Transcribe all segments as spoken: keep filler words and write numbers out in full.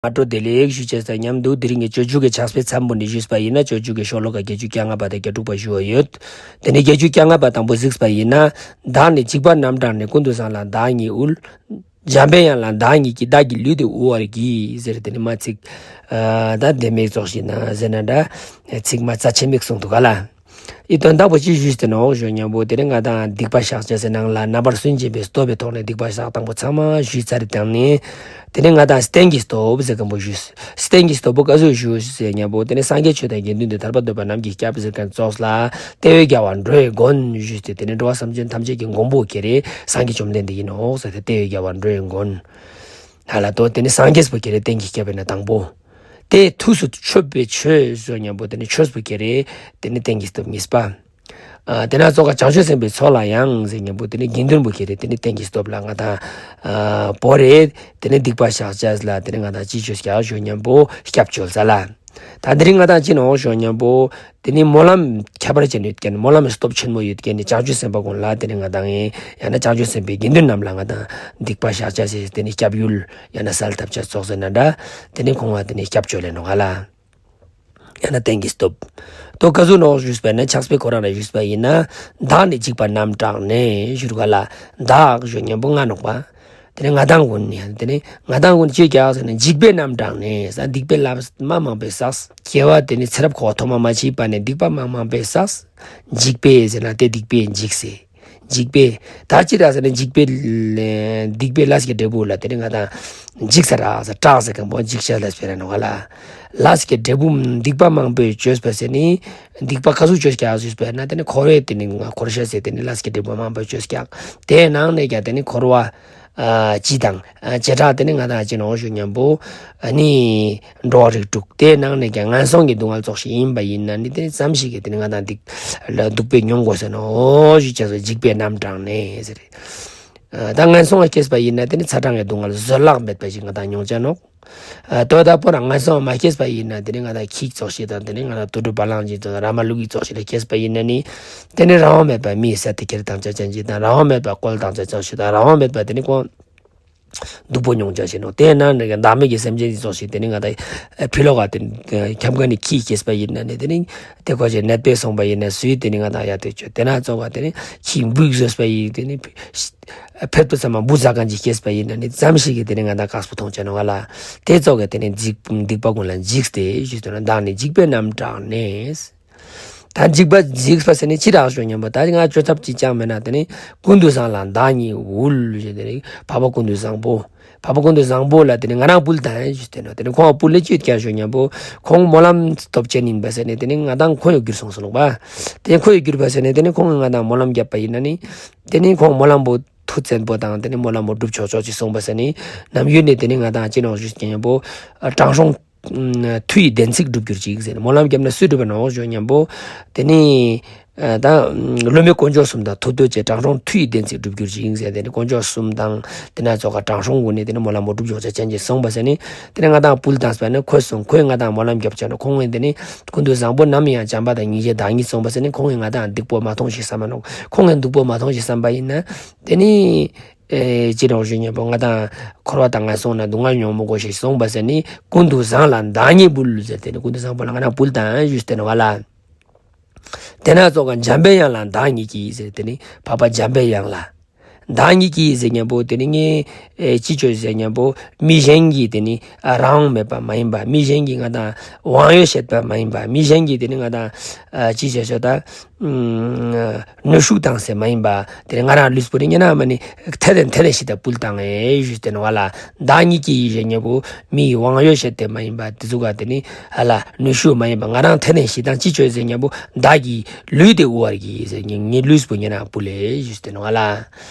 སྔ་དྲོ་བདེ་ལེགས་ཞུ་བྱས་ས་མཉམ་དུ། དེ་རིང་གི་སྤྱོད་འཇུག་གི་ཕྱག་དཔེ་མཚན་པོ་ནས་ཞུས་པ་ཡིན་ན། སྤྱོད་འཇུག་གི་ཤོ་ལོ་ཀ་བརྒྱད་ཅུ་གྱ་ལྔ་པ་དང་གྱ་དྲུག་པ་ཞུ་བ་ཡོད། དེ་ནས་བརྒྱད་ཅུ་གྱ་ལྔ་པ་དང་པོ་གཟིགས་པ་ཡིན་ན། བདག་ནི་འཇིགས་པ་རྣམ་དྲངས་ནས། ཀུན་ཏུ་བཟང་ལ་བདག་ཉིད་དབུལ། འཇམ་པའི་དབྱངས་ལ་བདག་ཉིད་ཀྱིས། བདག་གི་ལུས་འདི་དབུལ་བར་བགྱི། ཟེར་དེ་ནི་མ་ཚིག་ཨ་ད་དེ་མིག་ཙོགས་ཤིག་ན་ཟེར་ན་འདྲ། ཚིག་མ་རྩ་ཆེན་མིག་གསུངས་འདུག་ག་ལ། ཨི་དོན་དག་པོ་ཅི་ཞུས་ཏེ་ནོག་ཞུ་སྙམ་པོ། དེ་ནི་ང་དང་སྡིག་པ་བཤགས་བྱ་ཟེར་ནང་ལ་རྣམ་པར་སུན་འབྱིན་པའི་སྟོབས་པའི་ཐོག་ནས་སྡིག་པ་བཤགས་སྟངས་པོ་ཚང་མ་ཞུས་ཚར་དང་ནི། དེ་ནི་ང་དང་རྟེན་གྱི་སྟོབས་ཟེར་མཁན་པོ་ཞུས། རྟེན་གྱི་སྟོབས་པོ་ག་ཟུག་ཞུས་ཟེར་སྙམ་པོ། དེ་ནི་སངས་རྒྱས་ཆོས་དང་དགེ་འདུན་འདི། ཐར་པ་འདོད་པ་རྣམས་ཀྱི་སྐྱབས་ཟེར་མཁན་ཙོགས་ལ། དེ་བས་རྒྱལ་བ་འགྲོ་བའི་མགོན་ཞུས་ཏེ། དེ་ནི་འགྲོ་བ་སེམས་ཅན་ཐམས་ཅད་ཀྱི་མགོན་པོ་ཁྱེད་རེད། སངས་རྒྱས་བཅོམ་ལྡན་འདས་ཡིན་ནོག་ཟེར་ཏེ། དེ་བས་རྒྱལ་བ་འགྲོ་བའི་མགོན། ཧ་ལ་དོ། དེ་ནི་སངས་རྒྱས་པོ་ཁྱེད་རེད། རྟེན་གྱི་སྐྱབས་པས་ན་དང་པོ། དེ་ཐུགས་སུ་ཆུད་པའི་ཆོས་ཟེར་སྙམ་པོ། དེ་ནི་ཆོས་པོ་ཁྱེད་རེད། དེ་ནི་རྟེན་གྱི་སྟོབས་གཉིས་པ། ཨ་དེ་ན་ཙོགས་ཀ་བྱང་ཆུབ་སེམས་དཔའི་ཚོགས་ལ་ཡང་ཟེར་སྙམ་པོ། དེ་ནི་དགེ་འདུན་པོ་ཁྱེད་རེད། དེ་ནི་རྟེན་གྱི་སྟོབས་ལ་ང་དང་ཨ་པོ་རེད། དེ་ནི་སྡིག་པ་བཤགས་བྱས་ལ། དེ་ནི་ང་དང་ཅི་བཅོས་ཀྱང་ཞུ་སྙམ་པོ་སྐྱབས་བཅོལ་ས་ལ། ད་དེ་རིང་ང་དང་ཅི་ནོག་ཞུ་སྙམ་པོ། དེ་ནི་སྨོན་ལམ་ཁྱད་པར་ཅན་ཡོད་མཁན། སྨོན་ལམ་སྟོབས་ཆེན་མོ་ཡོད་མཁན་ནི་བྱང་ཆུབ་སེམས་དཔའ་ཀུན་ལ། དེ་ནི་ང་དང་ཡིན་ཡང་ན་བྱང་ཆུབ་སེམས་དཔའི་དགེ་འདུན་རྣམས་ལ་ང་དང་སྡིག་པ་བཤགས་བྱ་ཟེར། དེ་ནི་སྐྱབས་ཡུལ་ཡང་ན་སེལ་ཐབས་བྱ་ཙོགས་ཟེར་ན་འདྲ། དེ་ནི་ཁོང་བ་དེ་ནི་སྐྱབས་བཅོལ་ལེ་ནོག་ག་ལ། ཡང་ན་རྟེན་གྱི་སྟོབས། དོ་ག་ཟུག་ནོག་ཞུས་པ་ན། ཕྱག་དཔེ་ཁོ་རང་ལ་ཞུས་པ་ཡིན་ན། བདག་ནི་འཇིགས་པ་རྣམ་དྲངས་ནས་ཞུ་རུ་ག་ལ། བདག་ཞུ་སྙམ་པོ་ང་ནོག་པ། དེ་ནི་ང་དང་ཀུན་ནི། དེ་ནི་ང་དང་ཀུན་ཅི་ཀྱག་ཟེར་ན། འཇིགས་པས་རྣམ་དྲངས་ནས། ས་སྡིག་པའི་ལས་མ་མང་པོས་བསགས། སྐྱེ་བ་དེ་ནི་ཚེ་རབས་འཁོར་བ་ཐོག་མ་མ་མཆིས་པ་ནས་སྡིག་པ་མ་མང་པོས་བསགས། འཇིགས་པས་ཟེར་ན་དེ་སྡིག་པས་འཇིགས་ཟེར། འཇིགས་པས། ད་ཅི་ར་ཟེར་ན། འཇིགས་པའི་ལས་སྡིག་པའི་ལས་ཀྱི་འབྲས་བུ་ལ་དེ་ནི་ང་དང་འཇིགས་ས་ར་ཟེར། སྐྲག་ཟེར་མཁན་པོ་འཇིགས་བྱ་ལ་སྤེལ་ར་ནོག་ག་ལ། ལས་ཀྱི་འབྲས་བུ་སྡིག་པ་མང་པོས་བཅོས་པ་ཟེར་ནི། སྡིག་པ་ག་ཟུག་བཅོས་ཀྱག་ཞུས་པ་ན། དེ་ནི་འཁོར་བའི་དེ་ནི་ང་འཁོར་བྱ་ཟེར། དེ་ནི་ལས་ཀྱི་འབྲས་བུ་མང་པོ་བཅོས་ཀྱག། དེའི་ནང་ནས་ཀྱང་དེ་ནི་འཁོར་བ་ཨ་སྤྱི་དང་ཨ་བྱེ་བྲག་དེ་ནི་ང་དང་ཅི་ནོག་ཞུ་སྙམ་པོ། ཨ་ནི་འགྲོ་བ་རིགས་དྲུག། དེའི་ནང་ནས་ཀྱང་ངན་སོང་གི་སྡུག་བསྔལ་ཙོགས་ཤིག་ཡིན་པ་ཡིན་ན་ནི། དེ་ནི་ཙམ་ཞིག་གིས་དེ་ནི་ང་དང་སྡིག་ལ་སྡུག་པས་མྱོང་དགོས་ཟེར་ནོག་ཞུ་བྱས་སོ། འཇིགས་པས་རྣམ་དྲངས་ནས་ཟེར། ཨ་ད་ངན་སོང་ལ་སྐྱེས་པ་ཡིན་ན་དེ་ནི་ཚ་གྲང་གི་སྡུག་བསྔལ་བཟོད་གླགས་མེད་པ་ཞིག་ང་དང་མྱོང་བྱ་ནོག། ཨ་དོ་ད་པོ་རང་ངན་སོང་མ་སྐྱེས་པ་ཡིན་ན་དེ་ནི་ང་དང་ཁྱི་ཙོགས་ཤིག་དང་། དེ་ནི་ང་དང་དུད་འགྲོ་བ་ལང་ཅིག་ཙོགས། ར་མ་ལུག་གི་ཙོགས་ཤིག་ལ་སྐྱེས་པ་ཡིན་ན་ནི། དེ་ནི་རང་དབང་མེད་པ་མིའི་ཟས་དེ་ཁྱེར་བཏང་བྱ་ཅན་ཅིག་དང་། རང་དབང་མེད་པ་བཀོལ་བཏང་བྱ་ཙོགས་ཤིག་དང་། རང་དབང་མེད་པ་དེ་ནི་ཁོང་སྡུག་པོ་མྱོང་བྱ་ཞིག་ནོག། དེ་ནང་ནས་བདག་མེད་ཀྱི་སེམས་ཅན་གྱི་ཙོགས་ཤིག་དེ་ནི་ང་དང་ཕི་ལོག་ག་དེ་ཁྱམས་ཁ་ནས་ཁྱི་སྐྱེས་པ་ཡིན་ན་ནི། དེ་ནི་དེ་ཁོ་ཅིག་ནད་པས་སོང་པ་ཡིན་ན་སུས་དེ་ནི་ང་དང་ཡ་དེ་བཅོས། དེ་ན་ཙོགས་པ་དེ་ནི་ཁྱི་འབུས་བཟོས་པ་ཡིན། དེ་ནི་ཕེབས་པ་ཚང་མ་འབུ་ཟ་མཁན་ཅིག་སྐྱེས་པ་ཡིན་ན་ནི། ཙམ་ཞིག་གིས་དེ་ནི་ང་དང་དཀགས་པོ་མཐོང་བྱ་ནོག་ག་ལ། དེ་ཙོགས་ཀྱིས་དེ་ནི་འཇིགས་སྡིག་པ་ཀུན་ལ་འཇིགས་ཏེ་ཞུས་ཏེ་ནོག། བདག་ནི་འཇིགས་པས་རྣམ་དྲངས་ནས། ད་འཇིགས་པ་འཇིགས་པ་ཟེར་ནི་ཅི་རག་ཞུ་སྙམ་པོ། ད་ང་བཅོས་ཐབས་ཅིག་ཅང་མེད་ན་དེ་ནི་ཀུན་ཏུ་བཟང་ལ་བདག་ཉིད་དབུལ་ཞེས། དེ་ནི་འཕགས་པ་ཀུན་ཏུ་བཟང་པོ། འཕགས་པ་ཀུན་ཏུ་བཟང་པོ་ལ་དེ་ནི་ང་རང་འབུལ་དང་ཞུས་ཏེ་ནོག། དེ་ནི་ཁོང་འབུལ་ལེ་ཅི་ཡོད་ཀྱང་ཞུ་སྙམ་པོ། ཁོང་སྨོན་ལམ་སྟོབས་ཅན་ཡིན་པ་ཟེར་ནི་དེ་ནི་ང་དང་ཁོང་ཡོད་གྱུར་སོང་ཟེར་ནོག་པ། དེ་ཁོང་ཡོད་གྱུར་པ་ཟེར་ནི་དེ་ནི་ཁོང་ང་དང་སྨོན་ལམ་བརྒྱབ་པ་ཡིན་ན་ནི། དེ་ནི་ཁོང་སྨོན་ལམ་པོ་མཐུ་བཙན་པོ་དང་། དེ་ནི་སྨོན་ལམ་པོ་འགྲུབ་ཆོག་ཆོག་ཅིག་སོང་པ་ཟེར་ནི། ནམ་ཡུན་ནི་དེ་ནི་ང་དང་ཅི་ནོག་ཞུ་སྙམ་པོ། ཨ་དྲང་སྲོང་མཐུ་ཡི་བདེན་ཚིག་འགྲུབ་གྱུར་ཅིག་ཟེར་ནི། སྨོན་ལམ་བརྒྱབ་ན་སུས་འགྲུབ་པ་ནོག་ཞུ་སྙམ་པོ། དེ་ནི་ཨ་ད་སློབ་མའི་དཀོན་མཆོག་གསུམ་དང་ཐུགས་འདོད་ཅིང་། དྲང་སྲོང་མཐུ་ཡི་བདེན་ཚིག་འགྲུབ་གྱུར་ཅིག་ཟེར། དེ་ནི་དཀོན་མཆོག་གསུམ་དང་དེ་ན་ཙོགས་ཀ་དྲང་སྲོང་ཀུན་ནི་དེ་ནི་སྨོན་ལམ་པོ་འགྲུབ་ཆོག་ཆ་ཅན་ཅིག་སོང་པ་ཟེར་ནི། དེ་ནི་ང་དང་འབུལ་དང་ཟེར་ནི། ཁོས་སོང་། ཁོས་ང་དང་སྨོན་ལམ་བརྒྱབ་བྱས་ནོག། ཁོང་ངི་དེ་ནི་ཀུན་ཏུ་བཟང་པོ་ནམ་ཡང་བྱམས་པ་དང་སྙིང་རྗེ་བདག་ཉིད་སོང་པ་ཟེར་ནི། ཁོང་ངི་ང་དང་སྡིག་པོ་མ་མཐོང་ཞིག་བསམ་པ་ནོག། ཁོང་ངི་སྡིག་པོ་མ་མཐོང་ཞིག་བསམ་པ་ཡིན་ན་དེ་ནི། ཨེ་ཅི་རོགས་ཞུ་སྙམ་པོ། ང་དང་འཁོར་བ་དང་ངན་སོང་ན་སྡུག་བསྔལ་མྱོང་མི་དགོས་ཤིག་སོང་པ་ཟེར་ནི། ཀུན་ཏུ་བཟང་ལ་བདག་ཉིད་འབུལ་ཟེར། དེ་ནི་ཀུན་ཏུ་བཟང་པོ་ལ་ང་རང་འབུལ་དང་ཞུས་ཏེ་ནོག་ག་ལ། དེ་ན་ཙོགས་ཀ་འཇམ་པའི་དབྱངས་ལ་བདག་ཉིད་ཀྱིས་ཟེར། དེ་ནི་འཕགས་པ་འཇམ་པའི་དབྱངས་ལ་བདག་ཉིད་ཀྱིས་ཟེར་སྙམ་པོ། དེ་ནི་ངས་ཨེ་ཅི་བཅོས་ཟེར་སྙམ་པོ། མི་གཞན་གྱིས་དེ་ནི་ཨ་རང་དབང་མེད་པ་མ་ཡིན་པ། མི་གཞན་གྱིས་ང་དང་དབང་ཡོད་བྱེད་པ་མ་ཡིན་པ། མི་གཞན་གྱིས་དེ་ནི་ང་དང་ཨ་ཅི་བྱས་ཤོག་ད། ཨུམ། གནོན་ཤུགས་བཏང་ཟེར་མ་ཡིན་པ། དེ་ནི་ང་རང་ལུས་པོ་ནི་ཉེ་ན་མ་ནི་ཐེ་རེ་ཐེ་རེ་ཞིག་ད་འབུལ་བཏང་ངས་ཞུས་ཏེ་ནོག་ག་ལ། བདག་ཉིད་ཀྱིས་ཟེར་སྙམ་པོ། མིའི་དབང་ཡོད་བྱེད་དེ་མ་ཡིན་པ། དེ་ཚོ་ག་དེ་ནི་ཧ་ལ་གནོན་ཤུགས་མ་ཡིན་པ། ང་རང་ཐེ་རེ་ཞིག་དང་ཅི་བཅོས་ཟེར་སྙམ་པོ། བདག་གི་ལུས་དེ་དབུལ་བར་བགྱི་ཟེར། ངའི་ངའི་ལུས་པོ་ཉེ་ན་འབུལ་ལེ་ཞུས་ཏེ་ནོག་ག་ལ།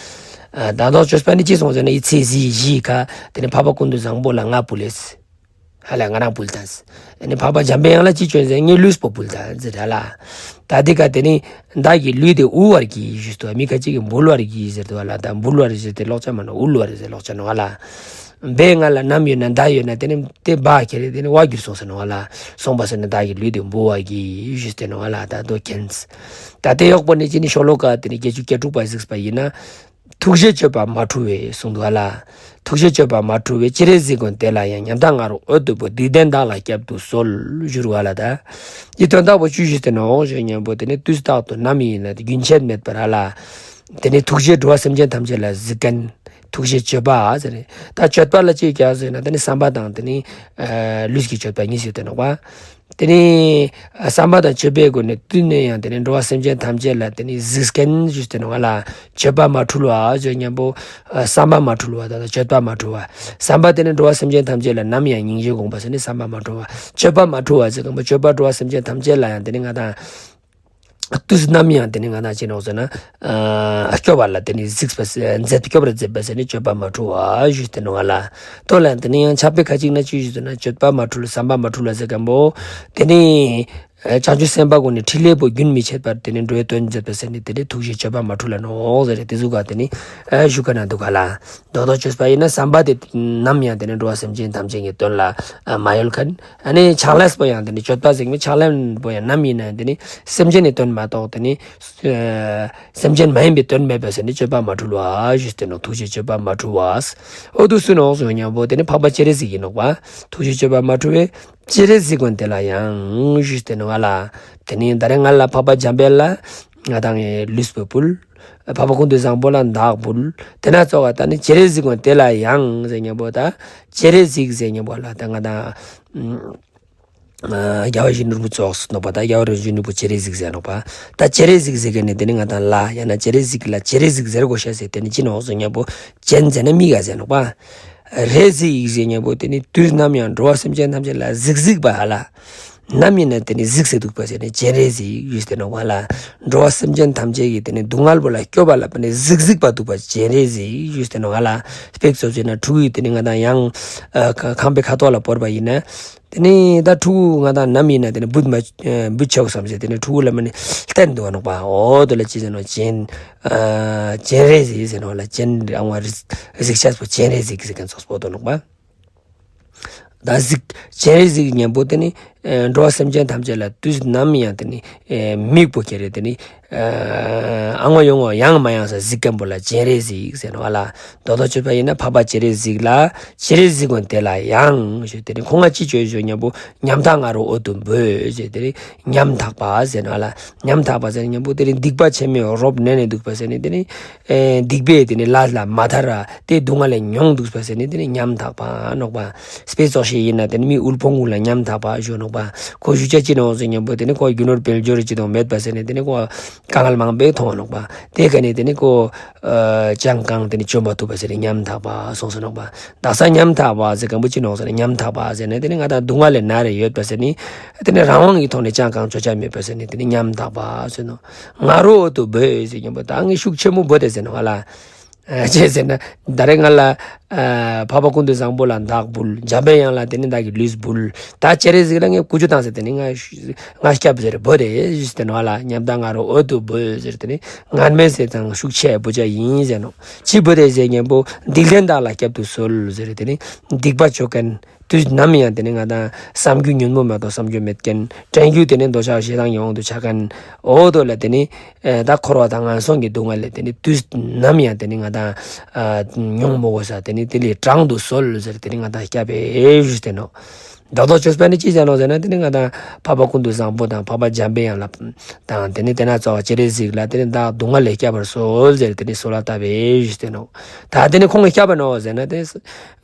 ཨ་ད་དོ་བཅོས་པ་ནི་ཅི་སོང་ཟེར་ན། ཡི་ཚེ་གཟི་བརྗིད་ཁ་དེ་ནི་འཕགས་པ་ཀུན་ཏུ་བཟང་པོ་ལ་ང་འབུལ་ལེ། ཧ་ལ་ང་རང་འབུལ་དང་། ཨ་ནི་འཕགས་པ་འཇམ་པའི་དབྱངས་ལ་ཅི་བཅོས་ཟེར། ངའི་ལུས་པོ་འབུལ་དང་ཟེར་ཧ་ལ། ད་འདི་ག་དེ་ནི་བདག་གི་ལུས་དེ་དབུལ་བར་བགྱི་ཞུས་ཏོ། མི་ཁ་ཅིག་གིས་འབུལ་བར་བགྱི་ཟེར་ཏོ་ཧ་ལ། ད་འབུལ་བར་ཟེར་དེ་ཀློག་ཆ་མ་ནོག། དབུལ་བར་ཟེར་ཀློག་ཆ་ནོག་ཧ་ལ། བའི་ང་ལ་ནམ་ཡོད་ན་ད་ཡོད་ན་དེ་ནི་དེ་བ་ཁྱེར་རེ་དེ་ནི་བ་གྱུར་སོང་ཟེར་ནོག་ཧ་ལ། སོང་པ་ཟེར་ན་བདག་གི་ལུས་དེ་འབུལ་བར་བགྱི་ཞུས་ཏེ་ནོག་ཧ་ལ། ད་དོ་མཁྱེན། ད་དེ་ཡོག་པོ་ནི་ཅི་ནི་ཤོ་ལོ་ཀ་དེ་ནི་བརྒྱད་ཅུ་གྱ་དྲུག་པ་གཟིགས་པ་ཡིན་ན། ཐུགས་རྗེ་སྤྱོད་པ་མ་འཁྲུལ་བས་གསུངས་འདུག་ག་ལ། ཐུགས་རྗེ་སྤྱོད་པ་མ་འཁྲུལ་བས། སྤྱན་རས་གཟིགས་མགོན་དེ་ལ་ཡང་། ཉམ་ཐག་ང་རོ་འོད་དུ་འབོད། སྡིག་ལྡན་བདག་ལ་བསྐྱབ་ཏུ་གསོལ། ཞུ་རུ་བ་ལ་ད། འདི་དོན་དག་པོ་བཅུ་བཞི་དེ་ནོ་ཞུ་སྙམ་པོ་དེ་ནི་དུས་རྟག་ཏུ་ནམ་ཡིན་ན་རྒྱུན་ཆད་མེད་པར་ཧ་ལ། དེ་ནི་ཐུགས་རྗེས་འགྲོ་བ་སེམས་ཅན་ཐམས་ཅད་ལ་གཟིགས་མཁན། ཐུགས་རྗེ་སྤྱོད་པ་ཟེར། ད་སྤྱོད་པ་ལ་ཅི་རྒྱག་ཟེར་ན་དེ་ནི་བསམ་པ་དང་དེ་ནི་ལུས་ཀྱི་སྤྱོད་པ་གཉིས་ཡོད་དེ་ནོ་བ། དེ་ནི་བསམ་པ་དང་སྤྱོད་པའི་སྒོ་ནས་དུས་ནས་ཡང་དེ་ནི་འགྲོ་བ་སེམས་ཅན་ཐམས་ཅད་ལ་དེ་ནི་གཟིགས་མཁན་ཞུས་ཏེ་ནོ་ང་ལ། སྤྱོད་པ་མ་འཁྲུལ་བ་ཟེར་སྙམ་པོ། བསམ་པ་མ་འཁྲུལ་བ་དང་སྤྱོད་པ་མ་འཁྲུལ་བ། བསམ་པ་དེ་ནི་འགྲོ་བ་སེམས་ཅན་ཐམས་ཅད་ལ་ནམ་ཡང་སྙིང་རྗེ་དགོངས་པ་ཟེར་ནི་བསམ་པ་མ་འཁྲུལ་བ། སྤྱོད་པ་མ་འཁྲུལ་བ་ཟེར་སྙམ་པོ་སྤྱོད་པ་འགྲོ་བ་སེམས་ཅན་ཐམས་ཅད་ལ་ཡང་དེ་ནི་ང་དང་དུས་ནམ་ཡང་དེ་ནི་ང་དང་ཅི་ནོག་ཟེར་ན། སྐྱོབ་པ་ལ་དེ་ནི་གཟིགས་པ་མཛད། སྐྱོབ་པར་མཛད་པ་ཟེར་ནི་སྤྱོད་པ་མ་འཁྲུལ་བ་ཞུས་ཏེ་ནོ་ང་ལ། ལྟོས་ལ་དེ་ནི་ཡང་ཆགས་པའི་ཁ་ཅིག་ན་ཅི་ཞུས་ཟེར་ན་སྤྱོད་པ་མ་འཁྲུལ་བསམ་པ་མ་འཁྲུལ་བ་ཟེར་མཁན་པོ། དེ་ནི། བྱང་ཆུབ་སེམས་དཔའ་ཀུན་ནི་ཕྲིན་ལས་པོ་རྒྱུན་མི་འཆད་པར་དེ་ནི་འགྲོ་བའི་དོན་མཛད་པ་ཟེར་ནི་དེ་ནི་ཐུགས་རྗེ་སྤྱོད་པ་མ་འཁྲུལ་ལ་ནོག་ཟེར་དེ་ཟུག་ག་དེ་ནི་ཞུ་ག་ན་འདུག་ག་ལ། རྡོག་རྡོག་བཅོས་པ་ཡིན་ན་བསམ་པ་དེ་ནམ་ཡང་དེ་ནི་འགྲོ་བ་སེམས་ཅན་ཐམས་ཅད་ཀྱི་དོན་ལ་མ་ཡོད་མཁན། ཨ་ནི་ཕྱག་ལས་པོ་ཡང་དེ་ནི་སྤྱོད་པ་ཟེར་མི་ཕྱག་ལེན་པོ་ཡང་ནམ་ཡིན་ན་དེ་ནི་སེམས་ཅན་ནི་དོན་མ་གཏོགས་དེ་ནི་སེམས་ཅན་མ་ཡིན་པའི་དོན་མེད་པ་ཟེར་ནི་སྤྱོད་པ་མ་འཁྲུལ་བ་ཞུས་ཏེ་ནོ་ཐུགས་རྗེ་སྤྱོད་པ་མ་འཁྲུལ་བ། འོ་དུ་སུ་ནོག་ཟེར་སྙམ་པོ་དེ་ནི་འཕགས་པ་སྤྱན་རས་གཟིགས་ཡིན་ནོག་པ། ཐུགས་རྗེ་སྤྱོད་པ་མ་འཁྲུལ་བས། སྤྱན་རས་གཟིགས་མགོན་དེ་ལ་ཡང་ཞུས་ཏེ་ནི་ང་ལ། དེ་ནི་ད་རེས་ང་ལ་འཕགས་པ་འཇམ་དཔལ་ལ་ང་དང་ངའི་ལུས་པོ་ཕུལ། འཕགས་པ་ཀུན་ཏུ་བཟང་པོ་ལ་བདག་ཕུལ། དེ་ན་ཙོགས་ད་ནི་སྤྱན་རས་གཟིགས་མགོན་དེ་ལ་ཡང་ཟེར་སྙམ་པོ་ད། སྤྱན་རས་གཟིགས་ཟེར་སྙམ་པོ་ལ་ད་ང་དང་། རྒྱལ་བ་ཡིད་བཞིན་ནོར་བུ་ཙོགས་སུ་ནོག་པ་ད་རྒྱལ་བ་རིན་པོ་ཆེ་ནོར་བུ་སྤྱན་རས་གཟིགས་ཟེར་ནོག་པ། ད་སྤྱན་རས་གཟིགས་ཟེར་མཁན་ནི་དེ་ནི་ང་དང་ལ་ཡང་ན་སྤྱན་རས་གཟིགས་ལ་སྤྱན་རས་གཟིགས་ཟེར་དགོས་ཤ་ཟེར་དེ་ནི་ཅི་ནོག་ཟེར་སྙམ་པོ་སྤྱན་ཟེར་ན་མིག་ག་ཟེར་ནོག་པ། རས་གཟིགས་ཟེར་སྙམ་པོ་དེ་ནི་དུས་ནམ་ཡང་འགྲོ་བ་སེམས་ཅན་ཐམས་ཅད་ལ་གཟིགས་གཟིགས་པ་ཧ་ལ། ནམ་ཡིན་ན་དེ་ནི་གཟིགས་སེ་འདུག་པ་ཟེར་ནི་སྤྱན་རས་གཟིགས་ཡུས་ཏེ་ནོ་བ་ལ། འགྲོ་བ་སེམས་ཅན་ཐམས་ཅད་ཀྱི་དེ་ནི་སྡུག་བསྔལ་པོ་ལ་སྐྱོབ་པ་ལ་དཔེ་ནི་གཟིགས་གཟིགས་པ་འདུག་པ་སྤྱན་རས་གཟིགས་ཡུས་ཏེ་ནོ་བ་ལ། དཔེ་ཚོ་བྱས་ན་ཕྲུ་གུ་ཡི་དེ་ནི་ང་དང་ཡང་ཁང་པའི་ཁ་ཐོག་ལ་བོར་བ་ཡིན་ན། དེ་ནི་ད་ཕྲུ་གུ་ང་དང་ནམ་ཡིན་ན་དེ་ནི་བུད་མ་བུད་ཆོག་བསམ་ཟེར་དེ་ནི་ཕྲུ་གུ་ལ་མ་ནི་བསྟན་འདུག་བ་ནོག་པ། འོ་དོ་ལ་ཅི་ཟེར་ནོ་སྤྱན་སྤྱན་རས་གཟིགས་ཟེར་ནོ་བ་ལ་སྤྱན་ཨང་བ་གཟིགས་ཆས་པོ་སྤྱན་རས་གཟིགས་ཟེར་མཁན་ཚོགས་པོ་དོ་ནོག་པ། ད་གཟིགས་སྤྱན་རས་གཟིགས་སྙམ་པོ་དེ་ནི་འགྲོ་བ་སེམས་ཅན་ཐམས་ཅད་ལ་དུས་ནམ་ཡང་དེ་ནི་མིག་པོ་ཁྱེར་རེ་དེ་ནི་ཨང་བ་ཡོང་བ་ཡང་མ་ཡང་ས་གཟིགས་མཁན་པོ་ལ་སྤྱན་རས་གཟིགས་ཟེར་ནོ་བ་ལ། མདོ་དོན་བཅོས་པ་ཡིན་ན་འཕགས་པ་སྤྱན་རས་གཟིགས་ལ་སྤྱན་རས་གཟིགས་མགོན་དེ་ལ་ཡང་ཞུ་དེ་ནི་ཁོང་ང་ཅི་བཅོས་བཅོས་སྙམ་པོ་ཉམ་ཐག་ང་རོ་འོད་དུ་འབོད་ཞུ་དེ་ནི་ཉམ་ཐག་པ་ཟེར་ནོ་བ་ལ། ཉམ་ཐག་པ་ཟེར་སྙམ་པོ་དེ་ནི་སྡིག་པ་ཆེན་མོའི་རོབ་ནན་ནས་འདུག་པ་ཟེར་ནི་དེ་ནི། ཨེ་སྡིག་པས་དེ་ནི་ལས་ལ་མ་ཐར་ར་དེ་སྡུག་བསྔལ་ལས་མྱོང་འདུག་པ་ཟེར་ནི་དེ་ནི་ཉམ་ཐག་པ་ནོག་པ། དཔེ་ཙོགས་ཤིག་ཡིན་ན་དེ་ནི་མི་དབུལ་ཕོངས་ཀུན་ལ་ཉམ་ཐག་པ་ཞུ་ནོག་པ། ཁོ་ཞུ་ཆ་ཅི་ནོག་ཟེར་སྙམ་པོ་དེ་ནི་ཁོ་རྒྱུ་ནོར་དཔལ་འབྱོར་ཅི་དང་མེད་པ་ཟེར་ནི་དེ་ནི་ཁོ་དཀའ་ངལ་མང་པོ་མཐོང་ནོག་པ། དེ་ག་ནི་དེ་ནི་ཁོ་ཨ་ཅང་གང་དེ་ནི་བཅོམ་པ་ཐུབ་པ་ཟེར་ནི་ཉམ་ཐག་པ་སོང་ཟེར་ནོག་པ། དག་ས་ཉམ་ཐག་པ་ཟེར་མཁན་པོ་ཅི་ནོག་ཟེར་ནི་ཉམ་ཐག་པ་ཟེར་ནི་དེ་ནི་ང་དང་སྡུག་བསྔལ་ལས་ན་རེ་ཡོད་པ་ཟེར་ནི་དེ་ནི་རང་དབང་གི་ཐོག་ནས་ཅང་གང་བཅོ་ཆ་མེད་པ་ཟེར་ནི་དེ་ནི་ཉམ་ཐག་པ་ཟེར་ནོ། ང་རོ་འོད་དུ་འབོད་ཟེར་སྙམ་པོ་ད་ངས་ཤུགས་ཆེན་མོ་འབོད་དེ་ཟེར་ནོ་བ་ལ། ཨ་ཅི་ཟེར་ན་ད་རེས་ང་ལ་ཨ་འཕགས་པ་ཀུན་ཏུ་བཟང་པོ་ལ་བདག་འབུལ། འཇམ་པའི་དབྱངས་ལ་དེ་ནི་བདག་གི་ལུས་འབུལ། ད་སྤྱན་རས་གཟིགས་ལ་ངས་ཀུ་ཅོ་བཏང་ཟེར་དེ་ནི་ང་ང་སྐྱབས་ཟེར་འབོད་དེ་ཟེར་ནོ་བ་ལ། ཉམ་ཐག་ང་རོ་འོད་དུ་འབོད་ཟེར་དེ་ནི་ངར་མེད་ཟེར་དང་ཤུགས་ཆེ་འབོད་ཆ་ཡིན་ཟེར་ནོ། ཅི་འབོད་དེ་ཟེར་སྙམ་པོ་སྡིག་ལྡན་བདག་ལ་བསྐྱབ་ཏུ་གསོལ་ཟེར་དེ་ནི་སྡིག་པ་བཅོ་མཁན། དུས་ནམ་ཡང་དེ་ནི་ང་དང་བསམ་རྒྱུ་ཉོན་མོངས་མ་གཏོགས་བསམ་རྒྱུ་མེད་མཁན། དྲན་རྒྱུ་དེ་ནི་འདོད་ཆགས་ཞེ་སྡང་གི་དབང་དུ་ཆགས་མཁན། འོ་དོ་ལ་དེ་ནི་ཨེ་ད་འཁོར་བ་དང་ངན་སོང་གི་སྡུག་བསྔལ་ལས་དེ་ནི་དུས་ནམ་ཡང་དེ་ནི་ང་དང་ཨ་མྱོང་མི་དགོས་ས་དེ་ནི་དེ་ལས་དྲང་དུ་གསོལ་ཟེར་དེ་ནི་ང་དང་སྐྱབས་པས་ཞུས་ཏེ་ནོ། རྡོག་རྡོག་བཅོས་པ་ནི་ཅི་ཟེར་ནོ་ཟེར་ན་དེ་ནི་ང་དང་འཕགས་པ་ཀུན་ཏུ་བཟང་པོ་དང་འཕགས་པ་འཇམ་པའི་དབྱངས་ལ་དང་དེ་ནི་དེ་ན་ཙོགས་སྤྱན་རས་གཟིགས་ལ་དེ་ནི་བདག་སྡུག་བསྔལ་ལས་སྐྱབས་པར་གསོལ་ཟེར་དེ་ནི་གསོལ་བ་བཏབ་པས་ཞུས་ཏེ་ནོ། ད་དེ་ནི་ཁོང་གིས་སྐྱབས་པ་ནོ་ཟེར་ན་དེ།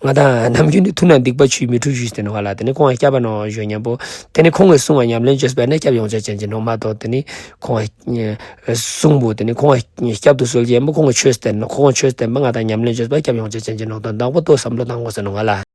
ང་དང་ནམ་རྒྱུན་ནི་ཐུབ་ན་སྡིག་པ་ཆུ་མི་འཁྲུ་ཞུས་ཏེ་ནོ་བ་ལ་དེ་ནི་ཁོང་གིས་སྐྱབས་པ་ནོ་ཞུ་སྙམ་པོ། དེ་ནི་ཁོང་གིས་གསུང་བ་ཉམས་ལེན་བཅོས་པ་ན་སྐྱབས་ཡོང་ཆ་ཅན་གྱི་ནོ་མ་གཏོགས་དེ་ནི་ཁོང་གིས་གསུང་པོ་དེ་ནི་ཁོང་གིས་སྐྱབས་སུ་གསོལ་གྱི་ཡིན་པ་ཁོང་གིས་ཆོས་བསྟན་ནོ། ཁོང་གིས་ཆོས་བསྟན་པ་ང་དང་ཉམས་ལེན་བཅོས་པ་སྐྱབས་ཡོང་ཆ་ཅན་གྱི་ནོ་དོན་དག་པོ་ལྟོས་བསམ་བློ་བཏང་དགོས་ཟེར་ནོ་ང་ལ།